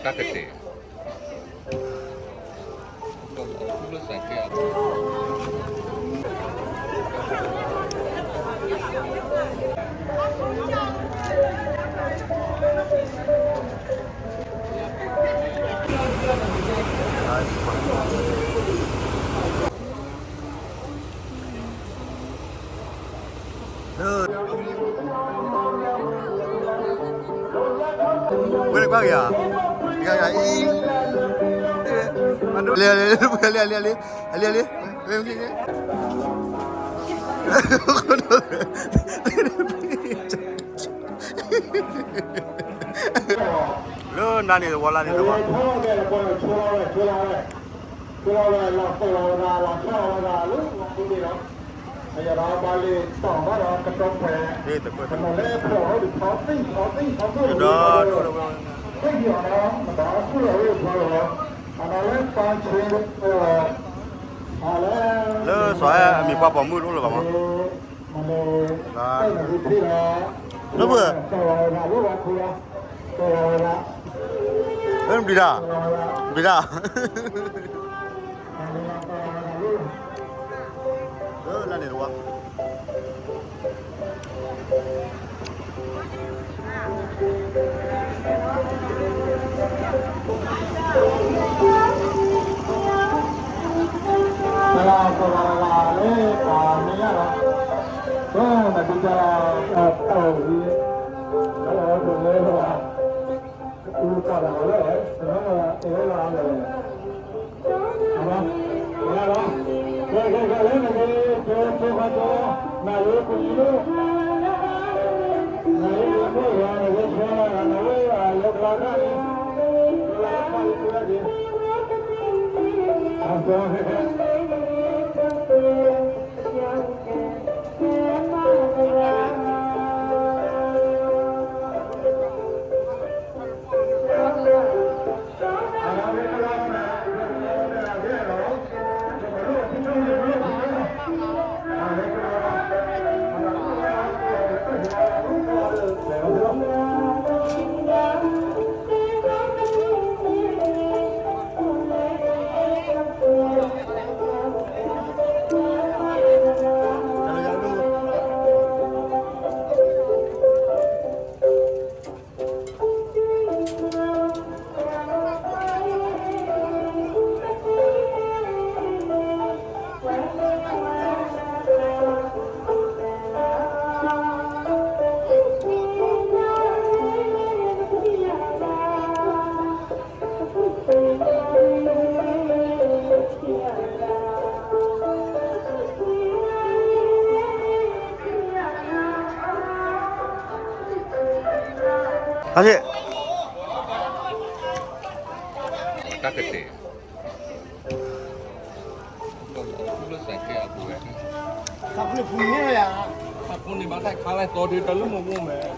တၢ်ကတဲာ် ဝဲလၢကွၢ်က့ၤဧါ, အံၤ, လံလံလံလံလံ, လၢနၤန့ၣ်တဝီလၢန့ၣ်တဝီ ဒီးဒိၣ်ဝဲ လၢစီၤအဲၣ်အမံၤပှၢ်ပိာ်မုၣ်တအိၣ်လၢၤဘၣ်မး, လၢဘုၣ်, လၢဘျုးတၢ်, ဘျုးတၢ် လၢန့ၣ်တဝီ လၢကလၤလၤလၢအမံၤညါလီၤ, လၢနၤဒုးကလၤတၢ်အီၣ်ဝံၤ, လၢအီၣ်ဝံၤလၢ ကတူၢ်ကီၢ်လၢအီၤလၢ တနီၤအဲၣ်လၢအီၤလၢ အမၤ မၤလီၤ ကဲကဲကဲလၢနက့ၤ ကဲကဲကဲကဲ နၤလၢကယံၤလၢ နၤလၢကယံၤလၢ နၤလၢကယံၤလၢ နၤလၢကယံၤလၢ အကဲ တၢ်ကတဲာ် လၢစဲးကဲအပူၤဝဲ အပူၤန့ၣ်ဘၣ်တၢ်ခါလၢသီဒုးတၢ်လၢမုၢ်အိၣ်မဲာ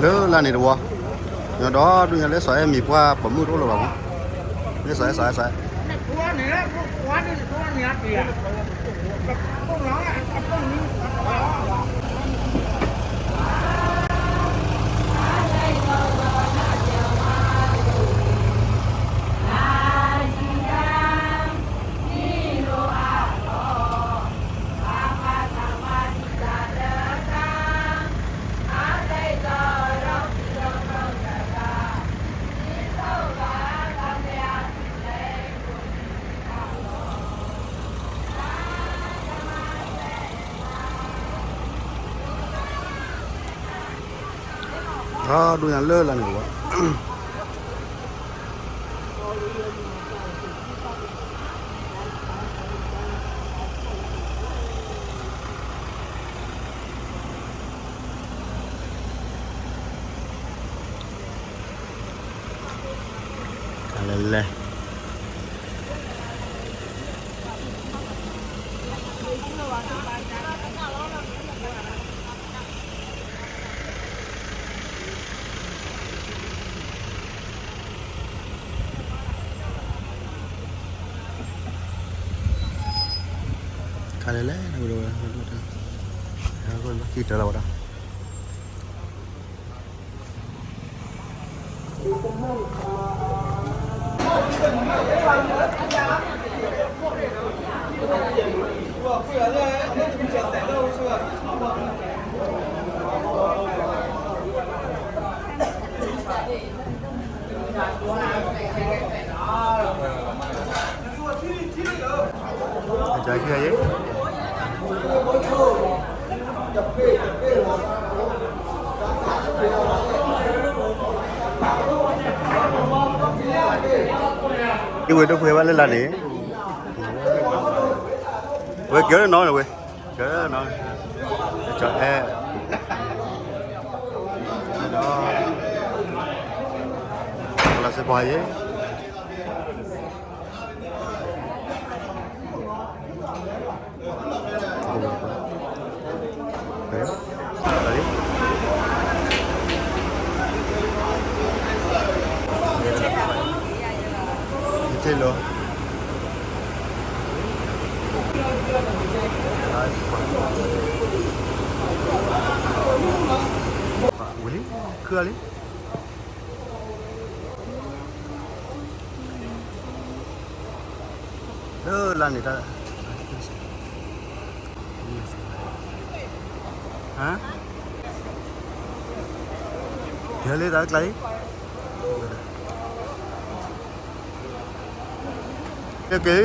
် လၢလါန့ၣ်တဝီ ညီဒီဒူၣ်ညါလၢစီၤအဲၣ်မံၤပှၢ်ပိာ်မုၣ်တအိၣ်လၢၤဘၣ်မး, လၢစီၤအဲၣ် စီၤအဲၣ် စီၤအဲၣ် ဟးဒိၣ်ညါလၢလၢ်န့ၣ်ဝဲ လဲၤလဲၤ ခါလဲၤလဲၤ နဝဲဒၣ် ကံၢ်တၢ်လီၤဝဲဒၣ် အကဲ ဒ်ဝဲဒၣ်ပှဲၤဘၣ်လၢလၢ်န့ၣ် ဝဲကဲနီၤဝဲ ကဲနီၤ ကၠီအဲၣ် ဒီး လၢစ့ၢ်ကီးယဲ ဝံၤလံ ခုလီၤလံ လၢလၢ်န့ၣ်တၢ် ဟါ ကဲလံတၢ်ကျါအံၤ ကဲ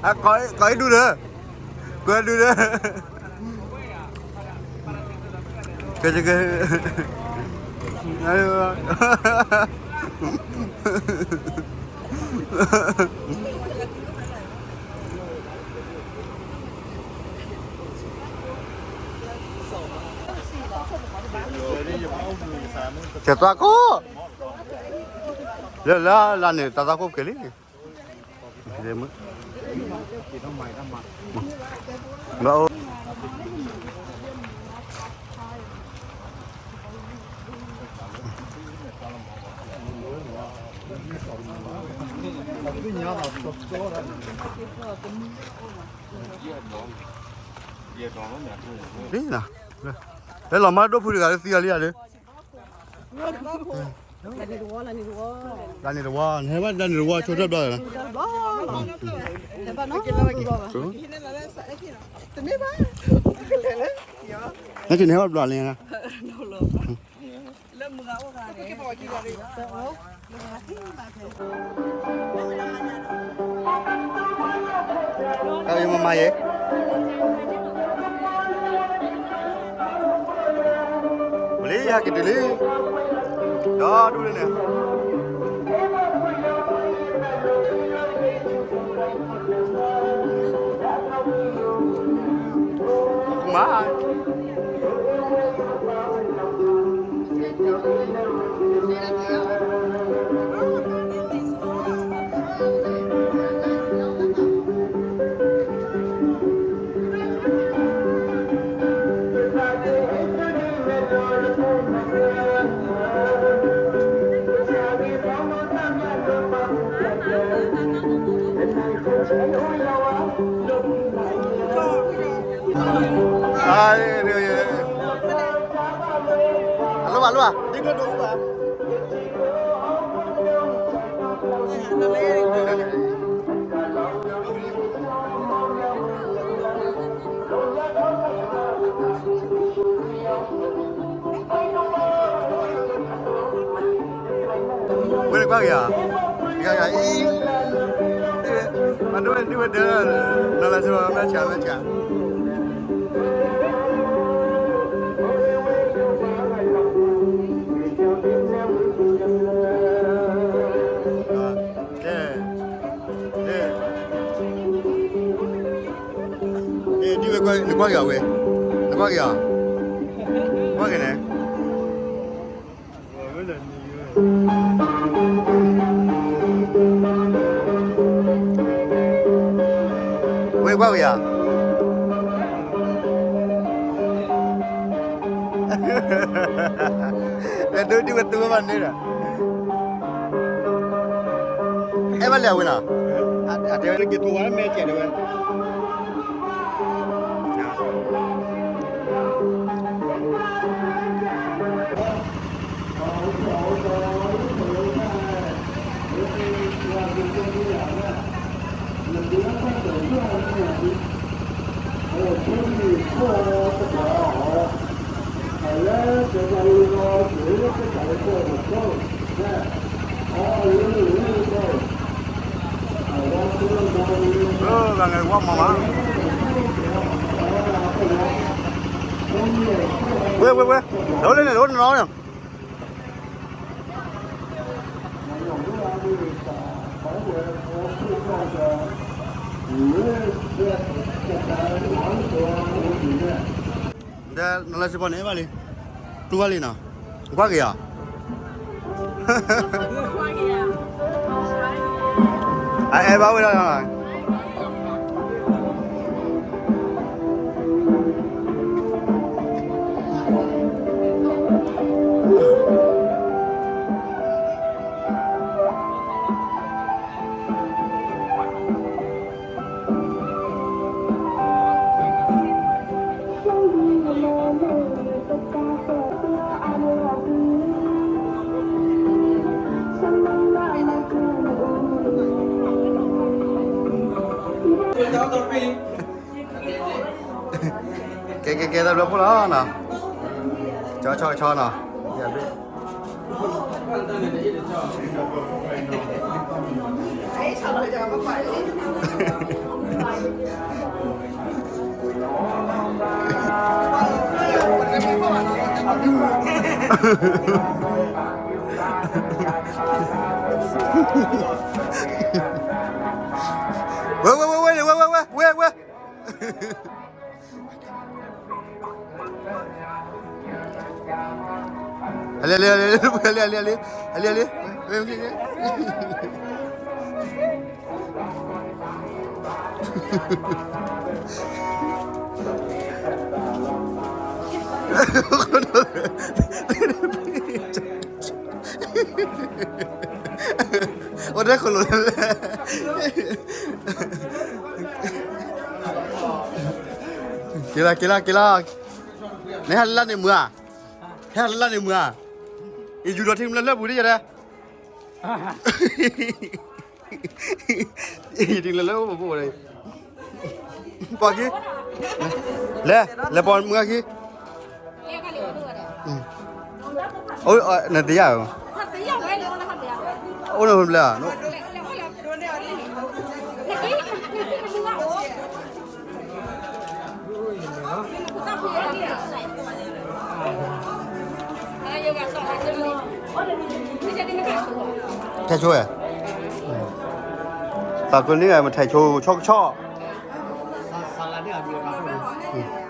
အကိးအံၤဒုဒီး ကွဲဒုဒီး ကဲကဲ ကဲသွားကို လၢလၢလၢ်န့ၣ် တၢ်သးခိၣ်ကဲလံ ဘၣ်အိၣ် လံနၤ လၢလီၤမၢ်ဒိၣ်ဖုတဂၤလၢသံအီၤလံဧါလၢ လၢန့ၣ်တဝီ နဟဲဘၣ်လၢန့ၣ်တဝီ ဆိတၢ်ဘျီလီၤ နကနဟဲဘၣ်ဘျီလံ အမမါယဲ ဝလံ ဟဲက့ၤတုၤလံ ဒီဒူၣ်လံန့ၣ် မါ အလိၣ်ဘၣ်လိၣ်ဘၣ် ဒ်ကဒိၣ်ဘၣ် မ ကွၢ်က့ၤဧါ, တဂၤဂၤအံၤ, မၤဒိဝဲဒိဝဲဒၢ, နီၢ်လၢစ့ၢ်ကီး မဲဆၣ်မဲဆၣ်, ကဲ, ကဲ, ကဲ, ဒ်ဝဲကွၢ်, နကွၢ်က့ၤအီၤဝဲ, နကွၢ်က့ၤအီၤ, ကွၢ်က့ၤန့ၣ် ဝဲကွၢ်က့ၤဧါ, အဲၣ်ဒိးဒုးဝဲတူၢ်ဝဲဘၣ်န့ၣ်ဒီး, အဲၣ်ဘၣ်လဲၤအဝဲနီၤ, အတဲဝဲက့ၤတူၢ်ဝဲမဲာ်ကဲးတဲဝဲ ဝဲ ဝဲ ဝဲ, လီၤလၢန့ၣ် လီၤန့ၣ်လီၤန့ၣ်. ဒီးနလၢစ့ၢ်ကီးန့ၣ် အဲၣ်ဘၣ်လံ, တူၢ်ဘၣ်လံနီၤ, ကွၢ်က့ၤဧါ, အအဲၣ်ဘၣ်ဝဲဒၣ်နီၤ. ကဲ ကဲ ကဲ တၢ်ဘျုးဖှိၣ်လီၤနီၤ, ကၠီ ကၠီ ကၠီနီၤ, ယဘ့ၣ် ဝဲ ဝဲ ဝဲ ဝဲ ဝဲ ဝဲ ဝဲ အလံ အလံ အလံ အလံ အလံ အလံ အလံ အလံ အိၣ်ဒဲခိၣ်လိာ်လဲၣ်, က့ၤလီၤ က့ၤလီၤ က့ၤလီၤ, နဟဲလၢ်န့ၣ်မုာ်ဧါ, ဟဲလၢ်န့ၣ်မုာ်ဧါ, အံၤယူၤဒီးထံမုၢ်လၢလၢပူၤဒ်ယတဲ, ယထံလၢလၢပူၤပူၤန့ၣ်, ပှၤခံ, လဲၤ လဲၤပိာ်မုၣ်ခံ, အိၣ်နတယၢ်, အိၣ်နဘျါ, ထဲဆိဝဲ, ပာ်ကန့ၢ်မ့ၢ်ထဲဆိ ဆီကဆီ,